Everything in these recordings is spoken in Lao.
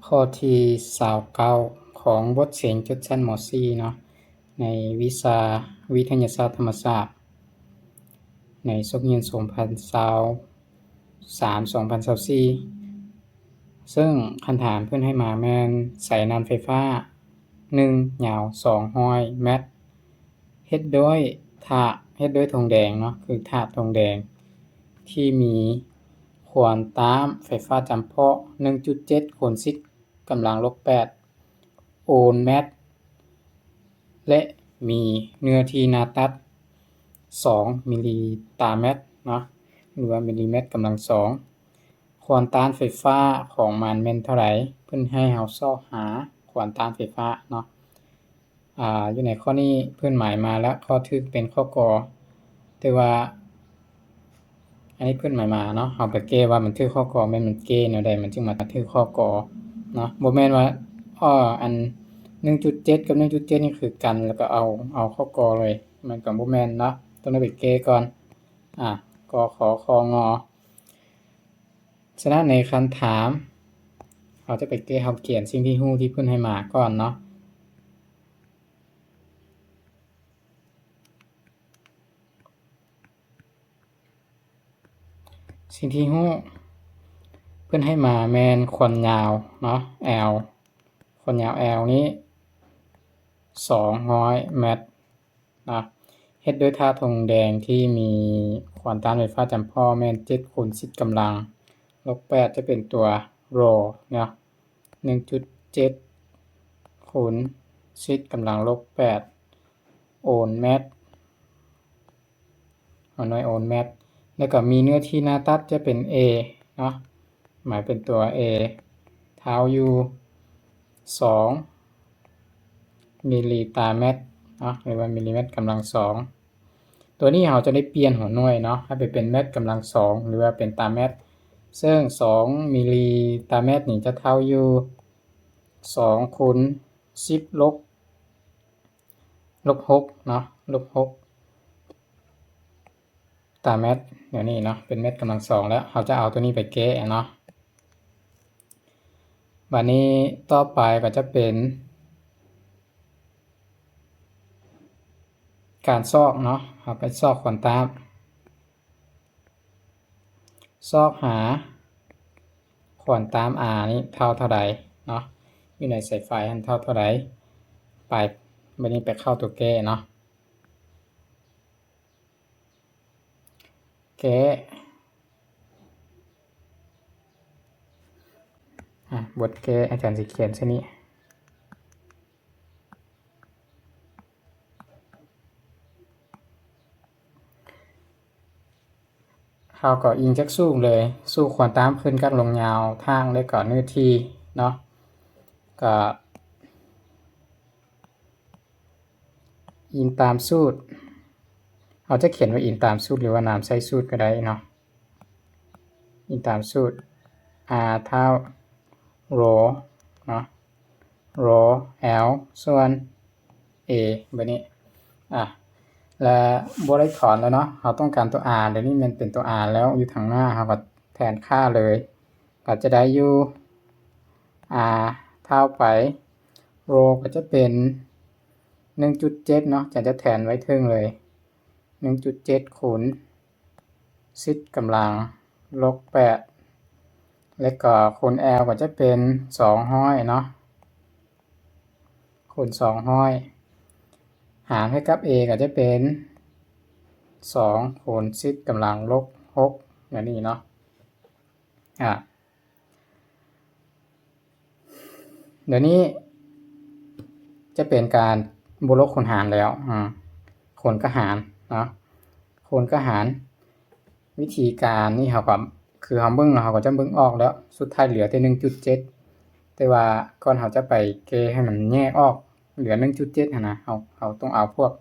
ຂໍ້ທີຊາວເກົ້າຂອງບົດເສັງຈົບຊັ້ນ ມ.ສີ່ ເນາະ ໃນວິຊາວິທະຍາສາດທຳມະຊາດ ໃນສົກຮຽນສອງພັນຊາວສາມ ສອງພັນຊາວສີ່ ເຊິ່ງຄຳຖາມເພິ່ນໃຫ້ມາແມ່ນສາຍນ້ຳໄຟຟ້າໜຶ່ງ ຍາວສອງຮ້ອຍແມັດ ເຮັດດ້ວຍຖາດ ເຮັດດ້ວຍທອງແດງເນາະ ຄືຖາດທອງແດງ ທີ່ມີຄວາມຕ້ານໄຟຟ້າຈຳເພາະໜຶ່ງຈຸດເຈັດຄູນສິບກຳລັງລົບແປດໂອນແມັດ ແລະ ມີເນື້ອທີ່ໜ້າຕັດສອງມິລລິຕາແມັດເນາະ ຫຼືວ່າມິລລິແມັດກຳລັງສອງ. ຄວາມຕ້ານໄຟຟ້າຂອງມັນແມ່ນເທົ່າໃດ? ເພິ່ນໃຫ້ເຮົາຊອກຫາຄວາມຕ້ານໄຟຟ້າເນາະ. ອາ ຢູ່ໃນຂໍ້ນີ້ເພິ່ນໝາຍມາແລ້ວ ຂໍ້ຖືກເປັນຂໍ້ ກ. ແຕ່ວ່າ ອັນນີ້ເພິ່ນໝາຍມາເນາະ ເຮົາໄປແກ້ວ່າມັນຖືກຂໍ້ ກ ແມ່ນມັນແກ້ແນວໃດ ມັນຈຶ່ງມາຖືກຂໍ້ ກ ເນາະ. ບໍ່ແມ່ນວ່າ ເອີ ອັນໜຶ່ງຈຸດເຈັດກັບໜຶ່ງຈຸດເຈັດນີ້ຄືກັນ ແລ້ວກໍເອົາ ເອົາຂໍ້ ກ ເລີຍ ມັນກໍບໍ່ແມ່ນເນາະ ຕ້ອງໄດ້ໄປແກ້ກ່ອນ. ອາ ກ ຂ ຄ ງ. ສະນັ້ນໃນຄຳຖາມ ເຮົາຈະໄປແກ້ ເຮົາຂຽນສິ່ງທີ່ຮູ້ທີ່ເພິ່ນໃຫ້ມາກ່ອນເນາະ. ສິ່ງທີ່ຮູ້ ເພິ່ນໃຫ້ມາແມ່ນຄວາມຍາວເນາະ ແອລ ຄວາມຍາວແອລນີ້ສອງຮ້ອຍແມັດເນາະ ເຮັດດ້ວຍຖາດທອງແດງທີ່ມີຄວາມຕ້ານໄຟຟ້າຈຳເພາະແມ່ນເຈັດຄູນສິບກຳລັງລົບແປດ ຈະເປັນຕົວໂຣເນາະ ໜຶ່ງຈຸດເຈັດຄູນສິບກຳລັງລົບແປດໂອນແມັດ ເອົາໜ່ວຍໂອນແມັດ ແລ້ວກໍມີເນື້ອທີ່ໜ້າຕັດຈະເປັນເອເນາະ ໝາຍເປັນຕົວເອ ເທົ່າຢູ່ສອງມິລລິຕາແມັດເນາະ ຫຼືວ່າມິລລິແມັດກຳລັງສອງ. ຕົວນີ້ເຮົາຈະໄດ້ປ່ຽນຫົວໜ່ວຍເນາະ ໃຫ້ໄປເປັນແມັດກຳລັງສອງ ຫຼືວ່າເປັນຕາແມັດ ເຊິ່ງສອງມິລລິຕາແມັດນີ້ຈະເທົ່າຢູ່ສອງຄູນສິບລົບ ລົບຫົກເນາະ ລົບຫົກຕາແມັດ ດຽວນີ້ເນາະ ເປັນແມັດກຳລັງສອງແລ້ວ ເຮົາຈະເອົາຕົວນີ້ໄປແກ້ເນາະ. ບາດນີ້ຕໍ່ໄປກໍຈະເປັນການຊອກເນາະ ເຮົາໄປຊອກຄວາມຕ້ານ ຊອກຫາຄວາມຕ້ານ R ນີ້ເທົ່າເທົ່າໃດເນາະ ຢູ່ໃນສາຍໄຟຫັ້ນເທົ່າເທົ່າໃດ ໄປ ບາດນີ້ໄປເຂົ້າຕົວແກ້ເນາະ ແກ້ ອາ ບົດແກ້ ອາຈານຊິຂຽນໃສ່ນີ້ ເຮົາກໍອີງຈາກສູງເລີຍ ສູງຄວາມຕ້ານຂຶ້ນກັບລວງຍາວທາງ ແລະກໍເນື້ອທີ່ເນາະ ກໍອີງຕາມສູດ ເຮົາຈະຂຽນວ່າອີງຕາມສູດ ຫຼືວ່ານຳໃຊ້ສູດກໍໄດ້ເນາະ ອີງຕາມສູດ R ເທົ່າໂຣເນາະ ໂຣ L ສ່ວນ A ແບບນີ້ ອາ ແລະບໍ່ໄດ້ຖອນແລ້ວເນາະ ເຮົາຕ້ອງການຕົວ R ດຽວນີ້ແມ່ນເປັນຕົວ R ແລ້ວ ຢູ່ທາງໜ້າ ເຮົາກໍແທນຄ່າເລີຍ ກໍຈະໄດ້ຢູ່ R ເທົ່າໄປ ໂຣກໍຈະເປັນໜຶ່ງຈຸດເຈັດເນາະ ຈະ ຈະແທນໄວ້ເທິງເລີຍ ໜຶ່ງຈຸດເຈັດຄູນສິບກຳລັງລົບແປດ ແລ້ວກໍຄູນ L ກໍຈະເປັນສອງຮ້ອຍເນາະ ຄູນສອງຮ້ອຍ ຫານໃຫ້ກັບ A ກໍຈະເປັນສອງຄູນສິບກຳລັງລົບຫົກ ແບບນີ້ເນາະ ອາ ດຽວນີ້ຈະເປັນການບົວລົບຄູນຫານແລ້ວ ອາ ຄູນກັບຫານເນາະ ຄູນກັບຫານ ວິທີການນີ້ເຮົາກໍ ຄືເຮົາເບິ່ງແລ້ວ ເຮົາກໍຈະເບິ່ງອອກແລ້ວ ສຸດທ້າຍເຫຼືອແຕ່ໜຶ່ງຈຸດເຈັດ ແຕ່ວ່າກ່ອນເຮົາຈະໄປແກ້ໃຫ້ມັນແຍກອອກ ເຫຼືອໜຶ່ງຈຸດເຈັດຫັ້ນນະ ເຮົາ ເຮົາຕ້ອງເອົາພວກ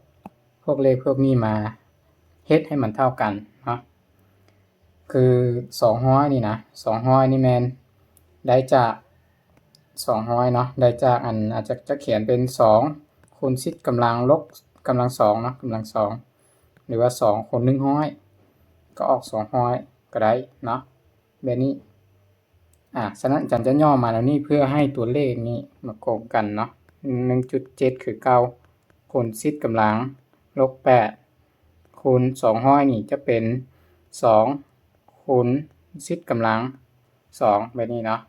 ພວກເລກພວກນີ້ມາເຮັດໃຫ້ມັນເທົ່າກັນເນາະ ຄືສອງຮ້ອຍນີ້ນະ ສອງຮ້ອຍນີ້ແມ່ນໄດ້ຈາກ ສອງຮ້ອຍເນາະ ໄດ້ຈາກອັນ ອາດຈະ ຈະຂຽນເປັນສອງຄູນສິບກຳລັງລົບ ກຳລັງສອງເນາະ ກຳລັງສອງ ຫຼືວ່າສອງຄູນໜຶ່ງຮ້ອຍ ກໍອອກສອງຮ້ອຍກໍໄດ້ເນາະ ແບບນີ້ ອາ ສະນັ້ນອາຈານຈະຫຍໍ້ມາແນວນີ້ ເພື່ອໃຫ້ຕົວເລກນີ້ມາກົງກັນເນາະ ໜຶ່ງຈຸດເຈັດຄືເກົ່າ ຄູນສິບກຳລັງລົບແປດ ຄູນສອງຮ້ອຍນີ້ຈະເປັນສອງ ຄູນສິບກຳລັງສອງ ແບບນີ້ເນາະ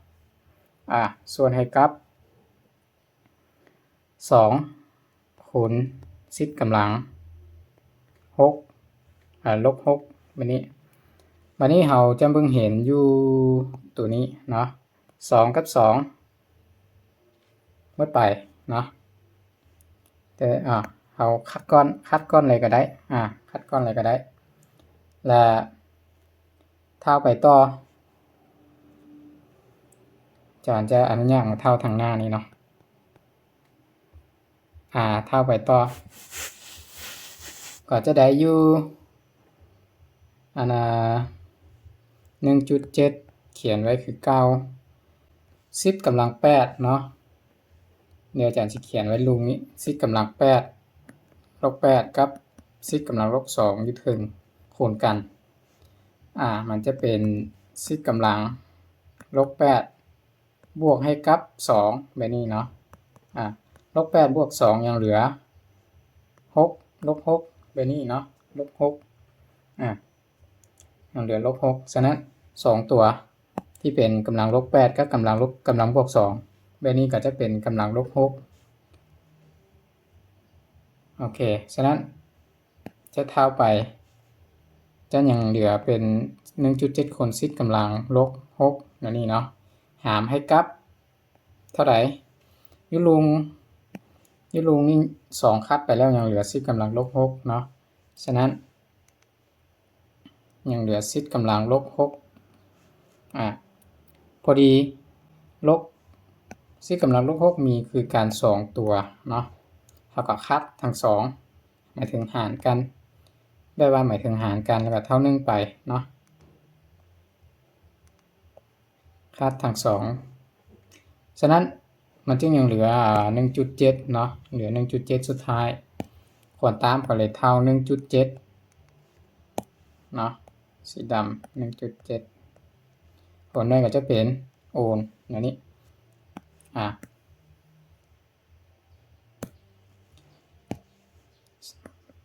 ອາ ສ່ວນໃຫ້ກັບ ສອງ ຄູນສິບກຳລັງຫົກ ອາ ລົບຫົກ ບາດນີ້ ບາດນີ້ເຮົາຈະເບິ່ງເຫັນຢູ່ໂຕນີ້ເນາະ ສອງກັບສອງໝົດໄປເນາະ ແຕ່ ອາ ເຮົາຄັດກ້ອນ ຄັດກ້ອນເລີຍກໍໄດ້ ອາ ຄັດກ້ອນເລີຍກໍໄດ້ ແລະ ຖ້າໄປຕໍ່ ອາຈານຈະອະນຸຍາດໃຫ້ເທົ່າທາງໜ້ານີ້ເນາະ ອາ ຖ້າໄປຕໍ່ ກໍຈະໄດ້ຢູ່ ອັນນ່າ ໜຶ່ງຈຸດເຈັດ ຂຽນໄວ້ຄືເກົ່າ ສິບກຳລັງແປດເນາະ ດຽວອາຈານຊິຂຽນໄວ້ລຸ່ມນີ້ ສິບກຳລັງແປດ ລົບແປດ ກັບສິບກຳລັງລົບສອງຢູ່ເທິງ ຄູນກັນ ອາ ມັນຈະເປັນສິບກຳລັງລົບແປດ ບວກໃຫ້ກັບສອງ ແບບນີ້ເນາະ ອາ ລົບແປດບວກສອງ ຍັງເຫຼືອຫົກ ລົບຫົກ ແບບນີ້ເນາະ ລົບຫົກ ອາ ຍັງເຫຼືອລົບຫົກ ສະນັ້ນສອງຕົວ ທີ່ເປັນກຳລັງລົບແປດ ກັບກຳລັງລົບ ກຳລັງບວກສອງ ແບບນີ້ກໍຈະເປັນກຳລັງລົບຫົກ ໂອເຄ ສະນັ້ນຈະເທົ່າໄປ ຈະຍັງເຫຼືອເປັນ ໜຶ່ງຈຸດເຈັດ ຄູນສິບກຳລັງລົບຫົກ ແນວນີ້ເນາະ ຫານໃຫ້ກັບເທົ່າໃດ? ຢູ່ລຸ່ມ ຢູ່ລຸ່ມນີ້ ສອງ ຄັດໄປແລ້ວ ຍັງເຫຼືອສິບກຳລັງລົບຫົກເນາະ ສະນັ້ນ ຍັງເຫຼືອສິບກຳລັງລົບຫົກ ອາ ພໍດີ ລົບ ສິບກຳລັງລົບຫົກ ມີຄືກັນສອງຕົວເນາະ ເຮົາກໍຄັດທັງສອງ ໝາຍເຖິງຫານກັນ ແບບວ່າໝາຍເຖິງຫານກັນ ແລ້ວກໍເທົ່າໜຶ່ງໄປເນາະ ຄັດທັງສອງ ສະນັ້ນມັນຈຶ່ງຍັງເຫຼືອ ອາ ໜຶ່ງຈຸດເຈັດເນາະ ເຫຼືອໜຶ່ງຈຸດເຈັດສຸດທ້າຍ ຄວນຕາມກໍເລີຍເທົ່າໜຶ່ງຈຸດເຈັດເນາະ ສີດຳ ໜຶ່ງຈຸດເຈັດ ຜົນໄດ້ກໍຈະເປັນໂອນ ແນວນີ້ ອາ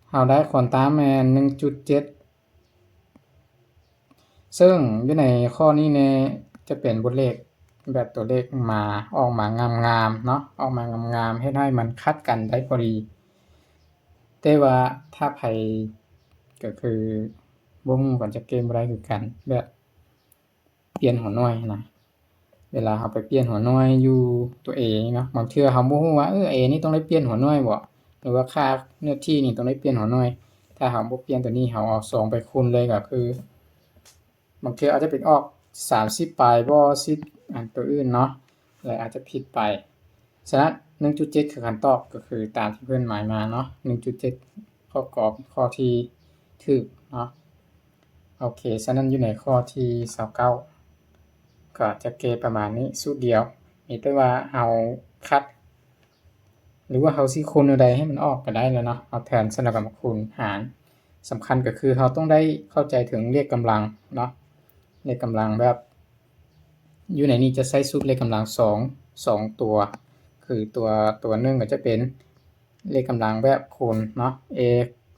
ເຮົາໄດ້ຄວນຕາມແມ່ນໜຶ່ງຈຸດເຈັດ ເຊິ່ງຢູ່ໃນຂໍ້ນີ້ແນ່ ຈະເປັນບົດເລກແບບຕົວເລກມາ ອອກມາງາມໆເນາະ ອອກມາງາມໆ ເຮັດໃຫ້ມັນຂັດກັນໄດ້ພໍດີ ແຕ່ວ່າຖ້າໃຜ ກໍຄືບໍ່ຮູ້ກໍຈະແກ້ບໍ່ໄດ້ຄືກັນ ແບບ ປ່ຽນຫົວໜ່ວຍນະ ເວລາເຮົາໄປປ່ຽນຫົວໜ່ວຍຢູ່ຕົວ A ເນາະ ບາງເທື່ອເຮົາບໍ່ຮູ້ວ່າ ເອີ A ນີ້ຕ້ອງໄດ້ປ່ຽນຫົວໜ່ວຍບໍ ຫຼືວ່າຄ່າເນື້ອທີ່ນີ້ຕ້ອງໄດ້ປ່ຽນຫົວໜ່ວຍ ຖ້າເຮົາບໍ່ປ່ຽນຕົວນີ້ ເຮົາເອົາສອງໄປຄູນເລີຍ ກໍຄື ບາງເທື່ອອາດຈະເປັນອອກສາມສິບປາຍບໍ ສິບ ອັນຕົວອື່ນເນາະ ແລະ ອາດຈະຜິດໄປ. ສະນັ້ນ ໜຶ່ງຈຸດເຈັດ ຄືຄຳຕອບ ກໍຄືຕາມທີ່ເພິ່ນໝາຍມາເນາະ ໜຶ່ງຈຸດເຈັດ ຂໍ້ກອບ ຂໍ້ທີ່ຖືກເນາະ. ໂອເຄ ສະນັ້ນຢູ່ໃນຂໍ້ທີຊາວເກົ້າ ກໍຈະແກ້ປະມານນີ້ ສູດດຽວ ມີແຕ່ວ່າເຮົາຄັດ ຫຼືວ່າເຮົາຊິຄູນແນວໃດໃຫ້ມັນອອກກໍໄດ້ແລ້ວເນາະ ເຮົາແທນໃສ່ແລ້ວກໍມາຄູນຫານ. ສຳຄັນກໍຄືເຮົາຕ້ອງໄດ້ເຂົ້າໃຈເຖິງເລກກຳລັງເນາະ ເລກກຳລັງແບບ ຢູ່ໃນນີ້ຈະໃຊ້ສູດເລກກຳລັງສອງ ສອງຕົວ ຄືຕົວ ຕົວໜຶ່ງກໍຈະເປັນເລກກຳລັງແບບຄູນເນາະ A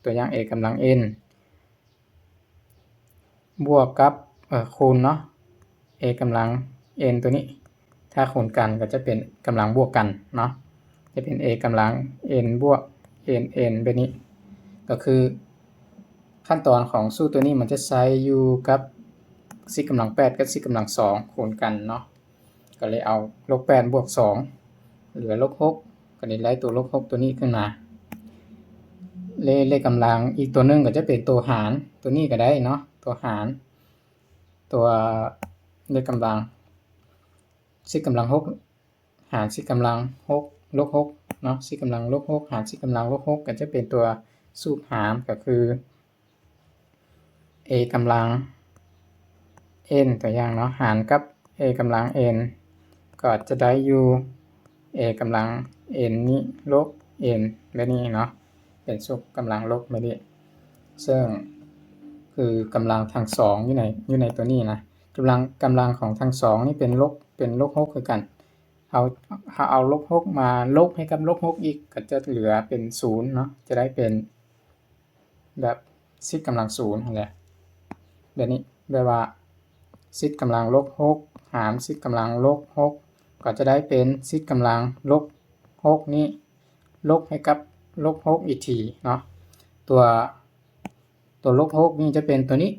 ຕົວຢ່າງ A ກຳລັງ n ບວກກັບ ເອີ ຄູນເນາະ A ກຳລັງ n ຕົວນີ້ ຖ້າຄູນກັນກໍຈະເປັນກຳລັງບວກກັນເນາະ ຈະເປັນ A ກຳລັງ n ບວກ n n ແບບນີ້ ກໍຄືຂັ້ນຕອນຂອງສູດຕົວນີ້ມັນຈະໃຊ້ຢູ່ກັບສິບກຳລັງແປດກັບສິບກຳລັງສອງຄູນກັນເນາະ ກໍເລີຍເອົາລົບແປດບວກສອງ ເຫຼືອລົບຫົກ ກໍເລີຍໄລ່ຕົວລົບຫົກຕົວນີ້ຂຶ້ນມາ ເລ ເລກກຳລັງອີກຕົວໜຶ່ງກໍຈະເປັນຕົວຫານ ຕົວນີ້ກໍໄດ້ເນາະ ຕົວຫານ ຕົວເລກກຳລັງ ສິບກຳລັງຫົກ ຫານສິບກຳລັງຫົກ ລົບຫົກເນາະ ສິບກຳລັງລົບຫົກ ຫານສິບກຳລັງລົບຫົກ ກໍຈະເປັນຕົວສູດຫານ ກໍຄື A ກຳລັງ n ຕົວຢ່າງເນາະ ຫານກັບ A ກຳລັງ n ກໍຈະໄດ້ຢູ່ A ກຳລັງ n ນີ້ລົບ n ແບບນີ້ເນາະ ເປັນສູດກຳລັງລົບແບບນີ້ ເຊິ່ງຄືກຳລັງທັງສອງຢູ່ໃນ ຢູ່ໃນຕົວນີ້ນະ ກຳລັງ ກຳລັງຂອງທັງສອງນີ້ເປັນລົບ ເປັນລົບຫົກຄືກັນ ເຮົາ ເຮົາເອົາລົບຫົກມາລົບໃຫ້ກັບລົບຫົກອີກ ກໍຈະເຫຼືອເປັນສູນເນາະ ຈະໄດ້ເປັນແບບສິບກຳລັງສູນຫັ້ນແຫຼະ ແບບນີ້ ແບບວ່າສິບກຳລັງລົບຫົກຫານສິບກຳລັງລົບຫົກ ກໍຈະໄດ້ເປັນສິບກຳລັງລົບຫົກນີ້ ລົບໃຫ້ກັບລົບຫົກອີກທີເນາະ ຕົວ ຕົວລົບຫົກນີ້ຈະເປັນຕົວນີ້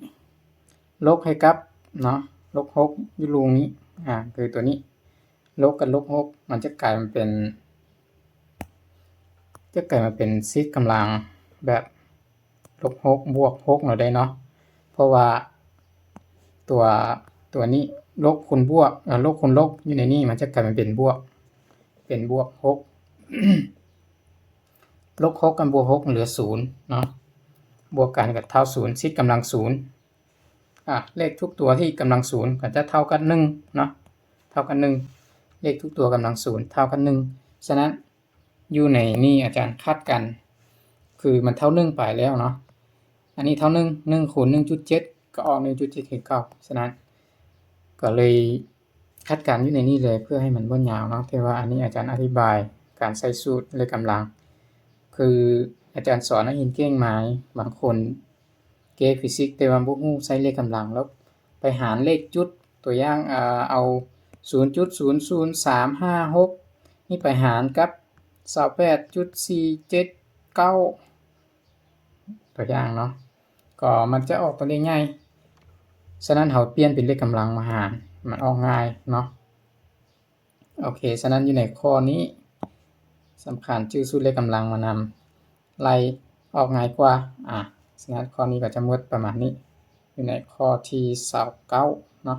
ລົບໃຫ້ກັບເນາະ ລົບຫົກຢູ່ລຸ່ມນີ້ ອາ ຄືຕົວນີ້ ລົບກັບລົບຫົກ ມັນຈະກາຍມາເປັນ ຈະກາຍມາເປັນສິບກຳລັງແບບລົບຫົກບວກຫົກເນາະ ໄດ້ເນາະ ເພາະວ່າຕົວ ຕົວນີ້ລົບຄູນບວກ ເອີ ລົບຄູນລົບຢູ່ໃນນີ້ ມັນຈະກາຍມາເປັນບວກ ເປັນບວກຫົກ ລົບຫົກກັບບວກຫົກເຫຼືອສູນເນາະ ບວກກັນກໍເທົ່າສູນ ສິບກຳລັງສູນ ອາ ເລກທຸກຕົວທີ່ກຳລັງສູນກໍຈະເທົ່າກັບໜຶ່ງເນາະ ເທົ່າກັບໜຶ່ງ ເລກທຸກຕົວກຳລັງສູນເທົ່າກັບໜຶ່ງ ສະນັ້ນຢູ່ໃນນີ້ອາຈານຄາດກັນ ຄືມັນເທົ່າໜຶ່ງໄປແລ້ວເນາະ ອັນນີ້ເທົ່າໜຶ່ງ ໜຶ່ງຄູນໜຶ່ງຈຸດເຈັດ ກໍອອກໜຶ່ງຈຸດເຈັດຄືເກົ່າ ສະນັ້ນກໍເລີຍ ຄາດການຢູ່ໃນນີ້ເລີຍ ເພື່ອໃຫ້ມັນບໍ່ຍາວເນາະ ແຕ່ວ່າອັນນີ້ອາຈານອະທິບາຍການໃຊ້ສູດເລກກຳລັງ ຄືອາຈານສອນໃຫ້ເຫັນເກັ່ງໝາຍ ບາງຄົນເກຟີຊິກ ແຕ່ວ່າບໍ່ຮູ້ໃຊ້ເລກກຳລັງ ແລ້ວໄປຫານເລກຈຸດ ຕົວຢ່າງ ເອົາ ເອົາສູນຈຸດສູນສູນສາມຫ້າຫົກ ນີ້ໄປຫານກັບ ຊາວແປດຈຸດສີ່ເຈັດເກົ້າ ຕົວຢ່າງເນາະ ກໍມັນຈະອອກຕົວເລກໃຫຍ່ ສະນັ້ນເຮົາປ່ຽນເປັນເລກກຳລັງມາຫານ ມັນອອກງ່າຍເນາະ ໂອເຄ ສະນັ້ນຢູ່ໃນຂໍ້ນີ້ສຳຄັນ ຈື່ສູດເລກກຳລັງມານຳ ໄລ່ອອກງ່າຍກວ່າ ອາ ສະນັ້ນຂໍ້ນີ້ກໍຈະໝົດປະມານນີ້ ຢູ່ໃນຂໍ້ທີຊາວເກົ້າເນາະ